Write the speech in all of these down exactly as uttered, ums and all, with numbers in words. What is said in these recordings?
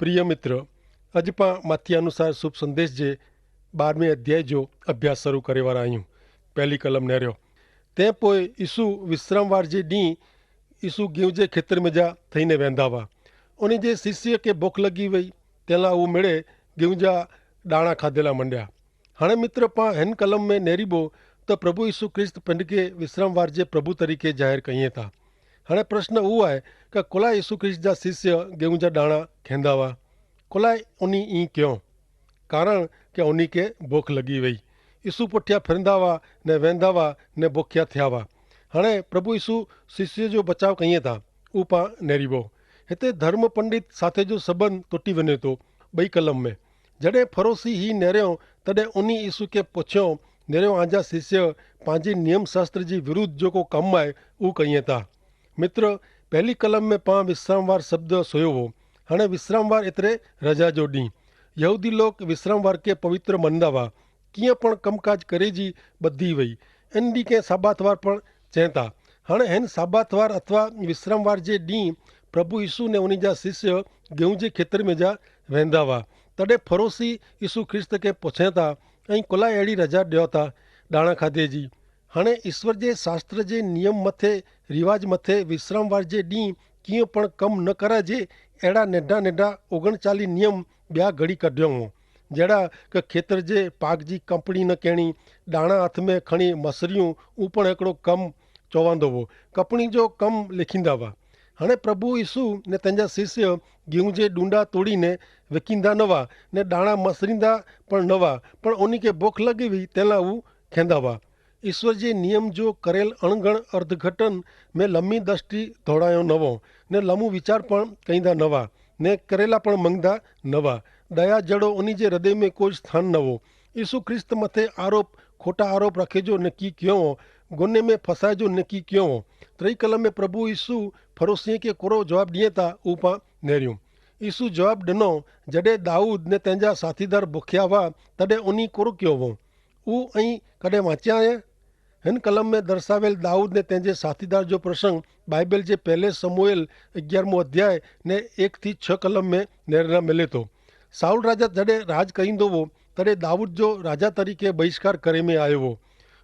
પ્રિય મિત્ર, અજ પાં માથ્યા અનુસાર શુભ સંદેશ જે બારમે અધ્યાય જો અભ્યાસ શરૂ કરે વારા આયું. પહેલી કલમ નહર્યો. તે પોય ઈસુ વિશ્રામવાર જે દી ઈસુ ગેઉજે ખેતર મેં જા થઈને વેંધાવા. ઉની જે શિષ્ય કે ભોખ લગી વય તેલા ઉમેડે ગેઉજા ડાણા ખાધેલા મંડ્યા. હણે મિત્ર પાં હેન કલમ મેં નેરીબો તો પ્રભુ ઈસુ ખ્રિસ્ત પેંડકે વિશ્રામવાર જે પ્રભુ તરીકે જાહેર કહિયે તા. હણે પ્રશ્ન ઉઆય કે કોલા ઈસુ ખ્રિસ્ત જા શિષ્ય ગેઉજા ડાણા ખેંધાવા? કોલા ઉની ઈ ક્યો? કારણ કે ઉની કે ભોખ લગી વય. ઈસુ પોઠ્યા ફેરંધાવા ને વેંધાવા ને ભોખ્યા થ્યાવા. હણે પ્રભુ ઈસુ શિષ્ય જો બચાવ કહિયે તા. ઉપા નેરીબો હેતે ધર્મ પંડિત સાથે જો સંબંધ તોટી વને તો. બઈ કલમ મેં જડે ફરોસી હી નેર્યો તદે ઉની ઈસુ કે પોછ્યો, નેર્યો આંજા શિષ્ય પાંજી નિયમશાસ્ત્ર જી વિરુદ્ધ જો કો કમ આય ઉ કહિયે તા. મિત્ર, પહેલી કલમ મેં પાં વિશ્રામવાર શબ્દ સોયો વો. હણે વિશ્રામવાર એતરે રજા જો દી. યહૂદી લોક વિશ્રામવાર કે પવિત્ર મંદાવા કિયા પણ કમકાજ કરે જી બધી વય. એન દી કે સાબાથવાર પણ ચેંતા. હણે હેન સાબાથવાર અથવા વિશ્રામવાર જે દી પ્રભુ ઈસુ ને ઉની જા શિષ્ય ગેઉજે ખેતર મેં જા વેંધાવા. તદે ફરોસી ઈસુ ખ્રિસ્ત કે પોછેંતા, અહીં કોલા એડી રજા દ્યોતા ડાણા ખાધે જી? હણે ઈસ્વર જે શાસ્ત્ર જે નિયમ મતે રિવાજ મતે વિશ્રામવાર જે દી કિયો પણ કમ ન કરા જે એડા નેડા નેડા ઓગણચાલી નિયમ બ્યા ઘડી કઢ્યો હો. જેડા કે ખેતર જે પાક જી કંપણી ન કહેણી, ડાણા હાથ મેં ખણી મસર્યું, ઉપણ એકડો કમ ચોવાંદો હો. કપણી જો કમ લેખીંદા વા. હણે પ્રભુ ઈસુ ને તેના શિષ્ય ગિયું જે ડૂંડા તોડીને વેકીંદા નવા ને ડાણા મસરીંદા પણ નવા. પણ ઓની કે ભોખ લગી વી તેલા ઉં ખેંદા વા. ઈસ્વર જે નિયમ જો કરેલ અણગણ અર્ધઘટન મેં લમી દષ્ટિ ધોડાયો નવો, ને લમુ વિચાર પણ કહીંદા નવા, ને કરેલા પણ મંગદા નવા. દયા જેડો ઉની જે હૃદય મેં કોઈ સ્થાન નવો. ઈસુ ખ્રિસ્ત મતે આરોપ, ખોટા આરોપ રાખે જો નક્કી ક્યો હો, ગોને મેં ફસાય જો નક્કી ક્યો હો. ત્રિકલમ મેં પ્રભુ ઈસુ ફરોસિયે કે કોરો જવાબ દિયે તા ઉપા નેર્યું. ઈસુ જવાબ દનો, જડે દાઉદ ને તેના સાથીદાર ભોખ્યા વા તદે ઉની કોરો ક્યો હો? ઉં અહીં કદે વાંચ્યા હૈ? હેન કલમ મેં દર્શાવેલ દાઉદ ને તેના જે સાથીદાર જો પ્રસંગ બાઈબલ જે પહેલે સમૂએલ અગિયારમો અધ્યાય ને એક થી છ કલમ મેં નેરણા મેલે તો. સાઉલ રાજા જડે રાજ કઈંદો વો તદે દાઉદ જો રાજા તરીકે બહિષ્કાર કરે મેં આયો વો.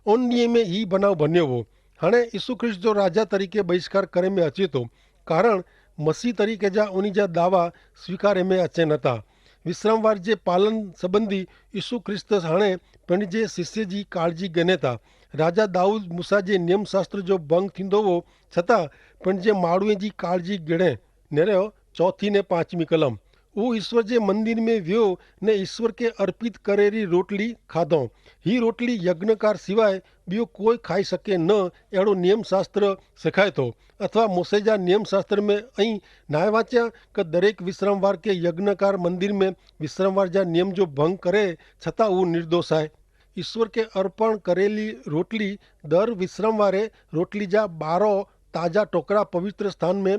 ઓન નિયમે હી બનાવ ભન્યો વો. હણે ઈસુ ખ્રિસ્ત જો રાજા તરીકે બહિષ્કાર કરે મેં અચે તો, કારણ મસીહ તરીકે જા ઓની જા દાવા સ્વીકારે મેં અચે નતા. વિશ્રામવાર જે પાલન સંબંધી ઈસુ ખ્રિસ્ત હણે પણ જે શિષ્ય જી કાળજી ગનેતા. રાજા દાઉદ મૂસા જે નિયમશાસ્ત્ર જો ભંગ થીંદો વો છતાં પણ જે માળવે જી કાળજી ગણે. નેરે ચોથી ને પાંચમી કલમ. ઉં ઈસ્વર જે મંદિર મેં વ્યો ને ઈસ્વર કે અર્પિત કરેરી રોટલી ખાધો. હી રોટલી યજ્ઞકાર સિવાય બિયો કોઈ ખાઈ શકે ન એડો નિયમશાસ્ત્ર શેખાય તો. અથવા મોસે જા નિયમશાસ્ત્ર મેં અહીં નાય વાંચ્યા કે દરેક વિશ્રામવાર કે યજ્ઞકાર મંદિર મેં વિશ્રામવાર જા નિયમ જો ભંગ કરે છતાં ઉં નિર્દોષ આય. ઈસ્વર કે અર્પણ કરેલી રોટલી દર વિશ્રામવારે રોટલી જા બારો તાજા ટોકરા પવિત્ર સ્થાન મેં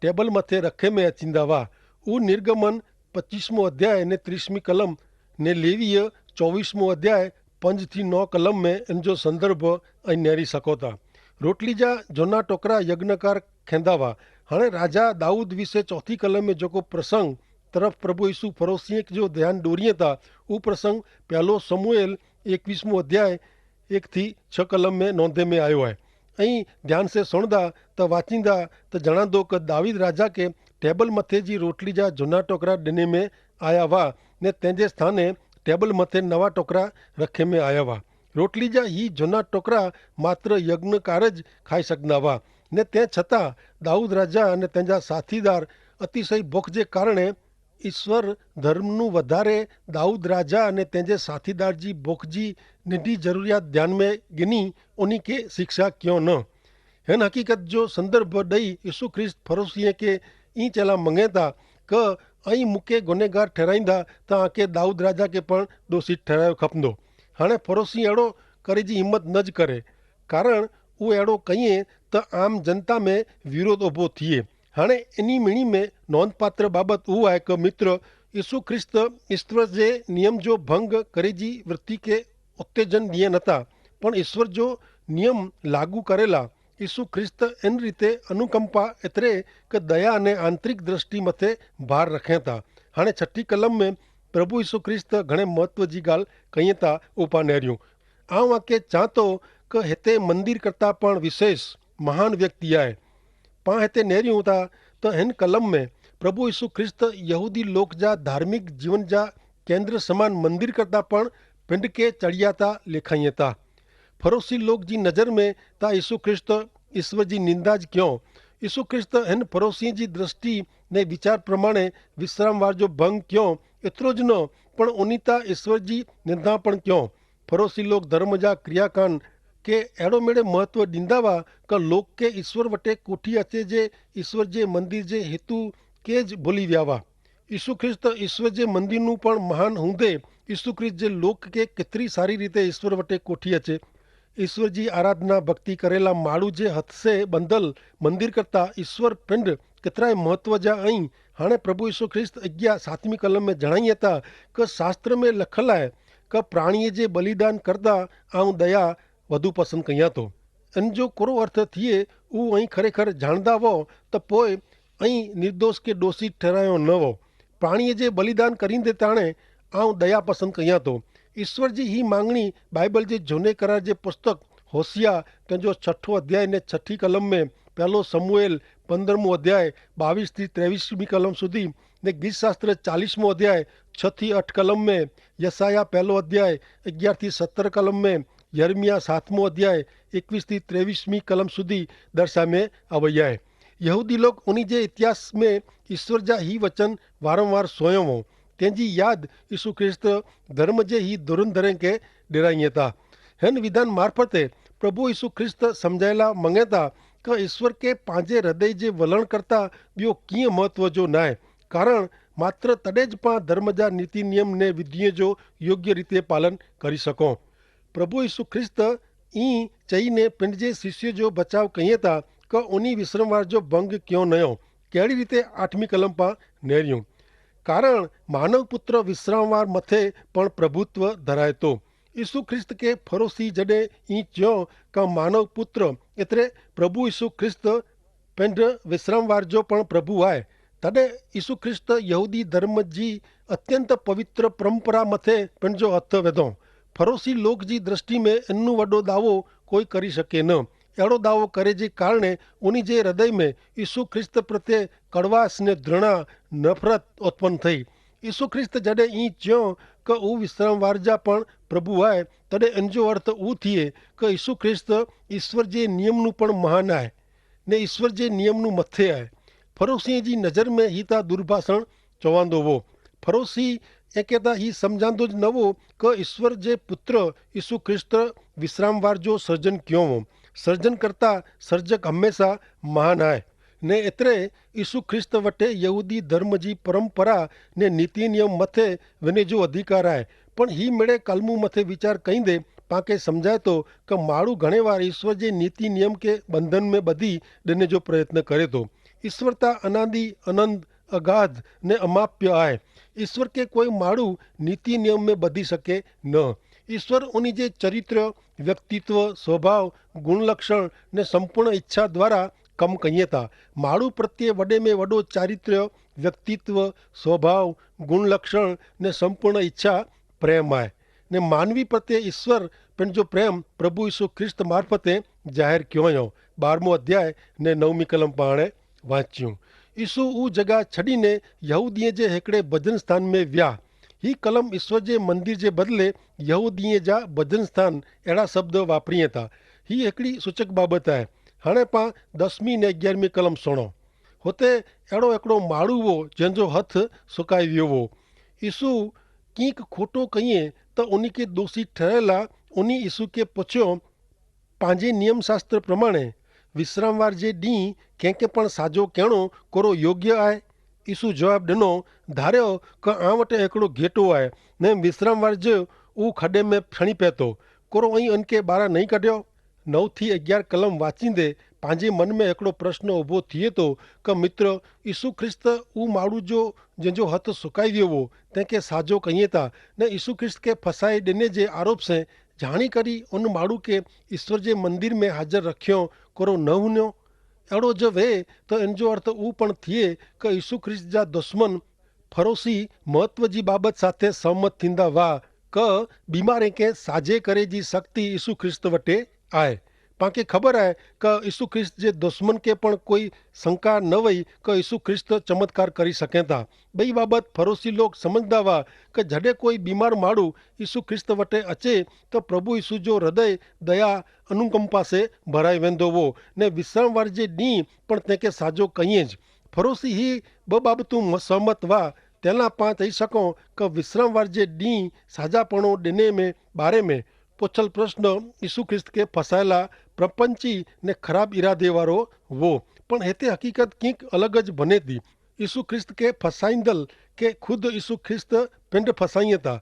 ટેબલ મતે રખે મેં અચિંદા વા. ઉં નિર્ગમન પચ્ચીસમો અધ્યાય ને ત્રીસમી કલમ ને લેવીય ચોવીસમો અધ્યાય પંજ થી નવ કલમ મેં એન જો સંદર્ભ અહીં નેરી સકોતા. રોટલી જા જોના ટોકરા યજ્ઞકાર ખેંદા વા. હણે રાજા દાઉદ વિશે ચોથી કલમ મેં જોકો પ્રસંગ તરફ પ્રભુ ઈસુ ફરોસિયે જો ધ્યાન દોરિયે તા. ઉં પ્રસંગ પહેલો સમૂએલ એકવીસમો અધ્યાય એક થી છ કલમ મેં નોંધે મેં આયો હૈ. અહીં ધ્યાન સે સુણદા તો વાંચીંદા તો જણાદો કે દાવીદ રાજા કે ટેબલ મતે જી રોટલી જા જુના ટોકરા દેને મેં આયા વા ને તેજે સ્થાને ટેબલ મતે નવા ટોકરા રખે મેં આયા વા. રોટલી જા હી જુના ટોકરા માત્ર યજ્ઞકાર જ ખાઈ સકના વા. ને તે છતાં દાઉદ રાજા અને તેજા સાથીદાર અતિશય ભોખ જે કારણે ઈસ્વર ધર્મનું વધારે દાઉદ રાજા અને તેજે સાથીદાર જી ભોખ જી નિધિ જરૂરિયાત ધ્યાન મેં ગિની ઉની કે શિક્ષા ક્યો ન. હેન હકીકત જો સંદર્ભ દઈ ઈસુ ખ્રિસ્ત ફરોશીએ કે ઈ ચેલા મંગેતા કે અહીં મુકે ગુનેગાર ઠેરાઈંદા તો આંકે દાઉદ રાજા કે પણ દોષિત ઠેરાયો ખપંદો. હાણે ફરોશી એડો કરે જી હિંમત ન જ કરે, કારણ ઉ એડો કહિએ તો આમ જનતા મેં વિરોધ ઉભો થિયે. હાણે એની મિણી મેં નોંધપાત્ર બાબત ઉ આય કે મિત્ર, ઈસુ ખ્રિસ્ત ઈસ્વર જે નિયમ જો ભંગ કરે જી વૃત્તિ કે ઉત્તેજન દિયે નતા, પણ ઈસ્વર જો નિયમ લાગુ કરેલા. ઈસુ ખ્રિસ્ત એન રીતે અનુકંપા એતરે કે દયા અને આંતરિક દ્રષ્ટિ મતે ભાર રખેતા. હાણે છઠી કલમ મેં પ્રભુ ઈસુ ખ્રિસ્ત ઘણે મહત્વ જી ગાલ કહિયે તા ઉપા નહર્યું. આઉં આકે ચાંતો કે હેતે મંદિર કરતા પણ વિશેષ મહાન વ્યક્તિ આય. પાં હેતે નહર્યું તા તો હેન કલમ મેં પ્રભુ ઈસુ ખ્રિસ્ત યહૂદી લોક જા ધાર્મિક જીવન જા કેન્દ્ર સમાન મંદિર કરતા પણ પિંડ કે ચડિયા તા લેખાઈ તા. ફરોસી લોક જી નજર મેં તા ઈસુ ખ્રિસ્ત ઈસ્વર જી નિંદા જ ક્યો. ઈસુ ખ્રિસ્ત હેન ફરોસી જી દ્રષ્ટિ ને વિચાર પ્રમાણે વિશ્રામવાર જો ભંગ ક્યો. એતરો જ ન પણ ઓની તા ઈસ્વર જી નિંદા પણ ક્યો. ફરોસી લોક ધર્મ જા ક્રિયાકાન કે એડો મેડે મહત્વ દીંદા વા કે લોક કે ઈસ્વર વટે કોઠી હતે જે ઈસ્વર જે મંદિર જે હેતુ કે જ ભોલી વ્યાવા. ઈસુ ખ્રિસ્ત ઈસ્વર જે મંદિરનું પણ મહાન હુંદે ઈસુ ખ્રિસ્ત જે લોક કે કેતરી સારી રીતે ઈસ્વર વટે કોઠી હચે. ઈસ્વર જી આરાધના ભક્તિ કરેલા માડૂ જે હથસે બંધલ મંદિર કરતા ઈસ્વર પિંડ કેતરાય મહત્વ જા અહીં. હાણે પ્રભુ ઈસુ ખ્રિસ્ત અગિયા સાતમી કલમ મેં જણાઈ હતા કે શાસ્ત્ર મેં લખલ આય કે પ્રાણીએ જે બલિદાન કરતા આઉં દયા વધુ પસંદ કહિયા તો. અન જો કોરો અર્થ થિયે ઉં અહીં ખરેખર જાણદા વો તો પોય અહીં નિર્દોષ કે દોષી ઠેરાયો ન વો. પ્રાણીએ જે બલિદાન કરીંદે તાણે આઉં દયા પસંદ કહિયા તો. ઈસ્વર જી હી માંગણી બાઈબલ જે જોને કરાર જે પુસ્તક હોસિયા તેનો છઠો અધ્યાય ને છઠી કલમ મેં પહેલો સમૂએલ પંદ્રહમો અધ્યાય બાવીસ થી ત્રેવીસમી કલમ સુધી ને ગીતશાસ્ત્ર ચાલીસમો અધ્યાય છ થી અઠ કલમ મેં યસાયા પહેલો અધ્યાય અગિયાર થી સત્તર કલમ મેં યર્મિયા સાતમો અધ્યાય એકવીસ થી ત્રેવીસમી કલમ સુધી દર્શામે આવયાએ. યહૂદી લોક ઉની જે ઇતિહાસ મેં ઈસ્વર જા હી વચન વારંવાર સોયો હો. તેની યાદ ઈસુ ખ્રિસ્ત ધર્મ જે હી ધોરણ ધરે કે ડેરાઈ હતા. હેન વિધાન મારફતે પ્રભુ ઈસુ ખ્રિસ્ત સમઝાયેલા મંગેતા કે ઈસ્વર કે પાંજે હૃદય જે વલણ કરતા બ્યો કિંય મહત્વ જો નાય. કારણ માત્ર તદે જ પાં ધર્મ જા નીતિ નિયમ ને વિધિએ જો યોગ્ય રીતે પાલન કરી શકો. પ્રભુ ઈસુ ખ્રિસ્ત ઈ ચહીને પિંડ જે શિષ્ય જો બચાવ કહિયે તા કે ઉની વિશ્રમવાર જો ભંગ ક્યો નયો. કેડી રીતે આઠમી કલમ પા નેર્યું? કારણ માનવ પુત્ર વિશ્રામવાર મતે પણ પ્રભુત્વ ધરાયતો. ઈસુ ખ્રિસ્ત કે ફરોસી જડે ઈ ચ્યો કે માનવ પુત્ર એતરે પ્રભુ ઈસુ ખ્રિસ્ત પેંધ વિશ્રામવાર જો પણ પ્રભુ આય. તદે ઈસુ ખ્રિસ્ત યહૂદી ધર્મ જી અત્યંત પવિત્ર પરંપરા મતે પેંધ જો હત વેધો. ફરોસી લોક જી દ્રષ્ટિ મેં એનનું વડો દાવો કોઈ કરી શકે ન. એડો દાવો કરે જે કારણે ઉની જે હૃદય મેં ઈસુ ખ્રિસ્ત પ્રત્યે કડવાશ ને ધૃણા નફરત ઉત્પન થઈ. ઈસુ ખ્રિસ્ત જડે ઈ ચ્યો કે ઉ વિશ્રામવાર જા પણ પ્રભુ આય, તદે એન જો અર્થ ઉ થિયે કે ઈસુ ખ્રિસ્ત ઈસ્વર જે નિયમનું પણ મહાન આય ને ઈસ્વર જે નિયમનું મતે આય. ફરોસિયે જી નજર મેં હી તા દુર્ભાષણ ચોવાંદો વો. ફરોસી એકે તા હી સમઝાંદો જ નવો કે ઈસ્વર જે પુત્ર ઈસુ ખ્રિસ્ત વિશ્રામવાર જો સર્જન ક્યો વો. સર્જન કરતા સર્જક હમેંસા મહાન આય. ને એતરે ઈસુ ખ્રિસ્ત વટે યહૂદી ધર્મ જી પરંપરા ને નીતિ નિયમ મતે વેને જો અધિકાર આય. પણ હી મેળે કલમુ મતે વિચાર કઈંદે પાંકે સમઝાય તો કે માળુ ઘણે વાર ઈસ્વર જે નીતિ નિયમ કે બંધન મેં બધી દેને જો પ્રયત્ન કરે તો. ઈસ્વર તા અનાદિ અનંત અગાધ ને અમાપ્ય આય. ઈસ્વર કે કોઈ માળુ નીતિ નિયમ મેં બધી શકે ન. ઈસ્વર ઉની જે ચરિત્ર, વ્યક્તિત્વ, સ્વભાવ, ગુણલક્ષણ ને સંપૂર્ણ ઇચ્છા દ્વારા કમ કહિયે તા. માળુ પ્રત્યે વડે મેં વડો ચારિત્ર્ય, વ્યક્તિત્વ, સ્વભાવ, ગુણલક્ષણ ને સંપૂર્ણ ઇચ્છા પ્રેમ આય. ને માનવી પ્રત્યે ઈસ્વર પણ જો પ્રેમ પ્રભુ ઈસુ ખ્રિસ્ત મારફતે જાહેર ક્યોંયો. બારમો અધ્યાય ને નવમી કલમ પાણે વાંચ્યું. ઈસુ ઉ જગા છડીને યહૂદીએ જે હેકડ઼ે ભજનસ્થાન મેં વ્યા. હી કલમ ઈસ્વર જે મંદિર જે બદલે યહૂદીએ જા ભજનસ્થાન એડા શબ્દ વાપરી હતા. હી હેકડ઼ી સૂચક બાબત આય. હણે પાં દસમી ને અગિયારમી કલમ સુણો. હોતે એડો એકડો માળુ વો જેન જો હથ સુકાઈ વ્યો વો. ઈસુ કિંક ખોટો કહિયે તો ઉની કે દોષી ઠરેલા ઉની ઈસુ કે પછો પાંજે નિયમશાસ્ત્ર પ્રમાણે વિશ્રામવાર જે દી કેંકે પણ સાજો કહેણો કોરો યોગ્ય આય? ઈસુ જવાબ દનો, ધાર્યો કે આ વટે એકડો ઘેટો આય ને વિશ્રામવાર જે ઉં ખડે મેં ફેણી પેતો. કોરો અહીં અનકે બારા નહીં કઢ્યો? નવ થી અગિયાર કલમ વાંચીને પાંજે મન મેં એકડો પ્રશ્ન ઉભો થિયે તો કે મિત્ર, ઈસુ ખ્રિસ્ત ઉં માળું જો જેજો હત સુકાઈ વ્યો વો તેંકે સાજો કહિયે તા ને ઈસુ ખ્રિસ્ત કે ફસાઈ દેને જે આરોપ સે જાણી કરી ઉન માળું કે ઈસ્વર જે મંદિર મેં હાજર રખ્યો કરો ન હુન્યો? એડો જો વે તો એન જો અર્થ ઉં પણ થિયે કે ઈસુ ખ્રિસ્ત જા દુશ્મન ફરોસી મહત્વ જી બાબત સાથે સહમત થીંદા વા કે બીમારે કે સાજે કરે જી શક્તિ ઈસુ ખ્રિસ્ત વટે આય. પાંકે ખબર આય કે ઈસુ ખ્રિસ્ત જે દુશ્મન કે પણ કોઈ શંકા ન વય કે ઈસુ ખ્રિસ્ત ચમત્કાર કરી શકેતા. બઈ બાબત ફરોસી લોક સમઝદા વા કે જડે કોઈ બીમાર માડૂ ઈસુ ખ્રિસ્ત વટે અચે તો પ્રભુ ઈસુ જો હૃદય દયા અનુકંપા સે ભરાઈ વેંદો વો, ને વિશ્રામવાર જે દી પણ તેંકે સાજો કહિએ જ. ફરોસી હી બબાબતું સહમત વા. તેલા પાં ચહી શકો કે વિશ્રામવાર જે દી સાજાપણો દેને મેં બારે મેં પોછલ પ્રશ્ન ઈસુ ખ્રિસ્ત કે ફસાયેલા પ્રપંચી ને ખરાબ ઇરાદે વારો વો. પણ હેતે હકીકત કિંક અલગ જ ભનેતી. ઈસુ ખ્રિસ્ત કે ફસાઈંદલ કે ખુદ ઈસુ ખ્રિસ્ત પેંડ ફસાઈંતા.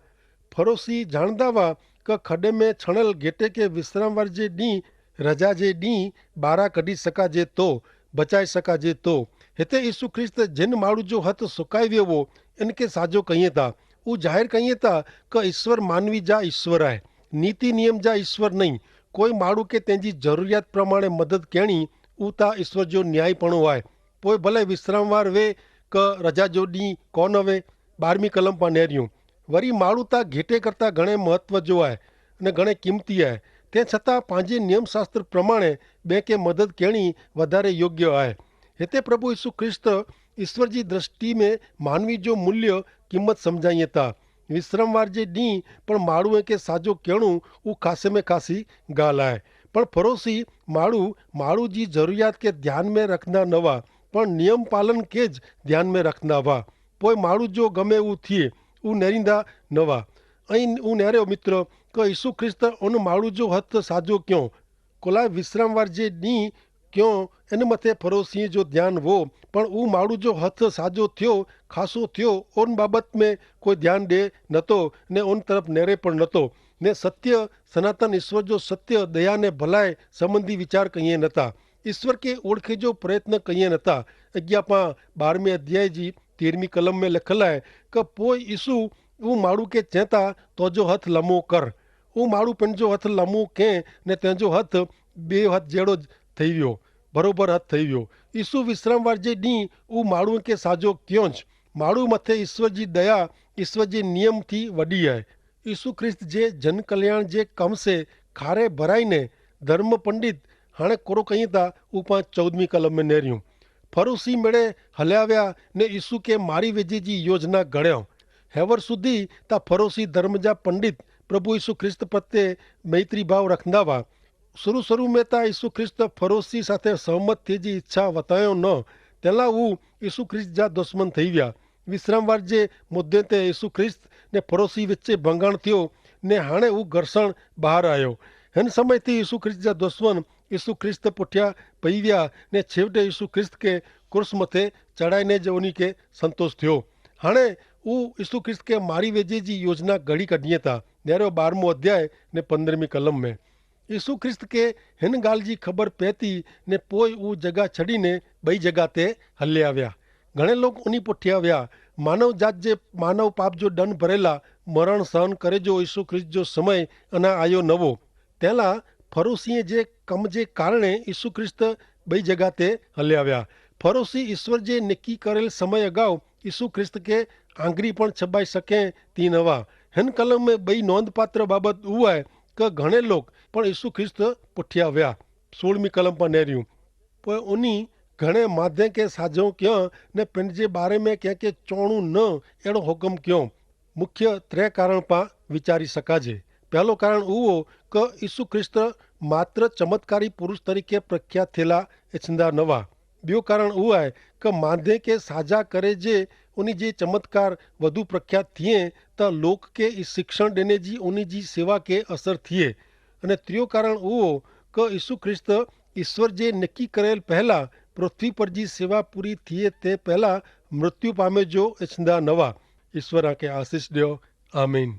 ફરોસી જાણદા વા કે ખડે મેં છણલ ગેટે કે વિશ્રામવાર જે દી રજા જે દી બારા કઢી સકાજે તો બચાઈ સકાજે તો. હેતે ઈસુ ખ્રિસ્ત જેન માળુ જો હત સુકાવ્યો વો એન કે સાજો કહિએ તા. ઉં જાહેર કહિએ તા કે ઈસ્વર માનવી જા ઈસ્વર આય, નીતિ નિયમ જા ઈસ્વર નહીં. કોઈ માળુ કે તેની જરૂરિયાત પ્રમાણે મદદ કેણી ઉતા ઈસ્વર જો ન્યાયીપણો આય. પોય ભલે વિશ્રામવાર વે કે રજા જો દી કોન વે. બારમી કલમ પા નેર્યું વરી માળુ તા ઘેટે કરતા ઘણે મહત્વ જો આય અને ઘણે કિંમતી આય. તે છતાં પાંજે નિયમશાસ્ત્ર પ્રમાણે બે કે મદદ કેણી વધારે યોગ્ય આય. હેતે પ્રભુ ઈસુ ખ્રિસ્ત ઈસ્વર જી દ્રષ્ટિ મેં માનવી જો મૂલ્ય કિંમત સમઝાઈ તા. વિશ્રામવાર જે દી પણ માળુ કે સાજો કેણું ઉં ખાસે મેં ખાસી ગાલ આય. પણ ફરોસી માળુ માળુ જી જરૂરિયાત કે ધ્યાન મેં રખના નવા પણ નિયમ પાલન કે જ ધ્યાન મેં રખના વા. પોય માળુ જો ગમે ઉં થિયે ઉં નેરીંદા નવા. અહીં ઉં નેરે મિત્ર કે ઈસુ ખ્રિસ્ત ઉન માળુ જો હત સાજો ક્યો કોલાએ વિશ્રામવાર જે દી ક્યો એન મતે ફરોસી જો ધ્યાન વો. પણ ઉં માળુ જો હત સાજો થ્યો ખાસો થ્યો ઉન બાબત મેં કોઈ ધ્યાન દે નતો ને ઉન તરફ નેરે પણ નતો. ને સત્ય સનાતન ઈસ્વર જો સત્ય દયા ને ભલાઈ સંબંધી વિચાર કહિએ નતા. ઈસ્વર કે ઓળખે જો પ્રયત્ન કહિએ નતા. અગિયા પા બારમે અધ્યાય જી તેરમી કલમ મેં લખેલા હૈ કે પોય ઈસુ ઉં માળુ કે ચેતા તો જો હત લમો કર. ઉં માળુ પેનજો હત લમો કે ને તેનજો હત બે હત જેડો જ થઈ વ્યો. ભરોભર હત થઈ વ્યો. ઈસુ વિશ્રામવાર જે દી ઉં માળુ કે સાજો ક્યો જ. માળુ મતે ઈસ્વર જી દયા ઈસ્વર જે નિયમ થી વડી હૈ. ઈસુ ખ્રિસ્ત જે જનકલ્યાણ જે કમ સે ખારે ભરાઈ ને ધર્મ પંડિત હાણે કોરો કહીં તા ઉપા ચૌદમી કલમ મેં નેર્યું. ફરોસી મેળે હલ્યાવ્યા ને ઈસુ કે મારી વેજે જી યોજના ગણ્યો. હેવર સુધી તા ફરોસી ધર્મ જા પંડિત પ્રભુ ઈસુ ખ્રિસ્ત પ્રત્યે મૈત્રી ભાવ રખંદા વા. શરૂ શરૂ મેં તા ઈસુ ખ્રિસ્ત ફરોસી સાથે સહમત થી જી ઈચ્છા વતાયો ન. તેલા ઉં ઈસુ ખ્રિસ્ત જા દુશ્મન થઈ વ્યા. વિશ્રામવાર જે મુદ્દે તે ઈસુ ખ્રિસ્ત ને ફરોસી વચ્ચે ભંગાણ થયો ને હાણે ઉં ઘર્ષણ બહાર આયો. હેન સમય થી ઈસુ ખ્રિસ્ત જા દુશ્મન ઈસુ ખ્રિસ્ત પુઠ્યા પૈવ્યા ને છેવટે ઈસુ ખ્રિસ્ત કે કુર્સ મતે ચડાઈ ને જે ઉની કે સંતોષ થયો. હાણે ઉં ઈસુ ખ્રિસ્ત કે મારી વેજે જી યોજના ઘડી કઢ઼િયે તા. નેરો બારમો અધ્યાય ને પંદ્રહમી કલમ મેં ઈસુ ખ્રિસ્ત કે હેન ગાલ જી ખબર પૈતી ને પોય ઉં જગા છડી ને બઈ જગા તે હલ્લે આવ્યા. ઘણે લોક ઉની પુઠ્યા વ્યા. માનવ જાત જે માનવ પાપ જો દંડ ભરેલા મરણ સહન કરે જો ઈસુ ખ્રિસ્ત જો સમય અના આયો નવો. તેલા ફરોસીએ જે કમ જે કારણે ઈસુ ખ્રિસ્ત બઈ જગા તે હલ્યા વ્યા. ફરોસી ઈસ્વર જે નેકી કરેલ સમય અગાઉ ઈસુ ખ્રિસ્ત કે આંગરી પણ છબાઈ શકે તી નવા. હેન કલમ મેં બઈ નોંધપાત્ર બાબત ઉવાય કે ઘણે લોક પણ ઈસુ ખ્રિસ્ત પુઠ્યા વ્યા. સોળમી કલમ પણ નેર્યું. પોય ઉની ઘણે માધે કે સાજો ક્યાં ને પેનજે બારે મેં ક્યાંકે ચોણું ન એડો હુકમ ક્યો. મુખ્ય ત્રે કારણ પા વિચારી શકાજે. પહેલો કારણ ઉવો કે ઈસુ ખ્રિસ્ત માત્ર ચમત્કારી પુરુષ તરીકે પ્રખ્યાત થેલા એછંદા નવા. બ્યો કારણ ઉવાય કે માધે કે સાજા કરે જે ઉની જે ચમત્કાર વધુ પ્રખ્યાત થિયે તો લોક કે શિક્ષણ દેને જી ઉની જી સેવા કે અસર થિયે. અને ત્રિયો કારણ ઉવો કે ઈસુ ખ્રિસ્ત ઈસ્વર જે નક્કી કરેલ પહેલા પૃથ્વી પર જી સેવા પૂરી થિયે તે પહેલા મૃત્યુ પામે જો એછંદા નવા. ઈસ્વર આકે આશીસ દ્યો. આમીન.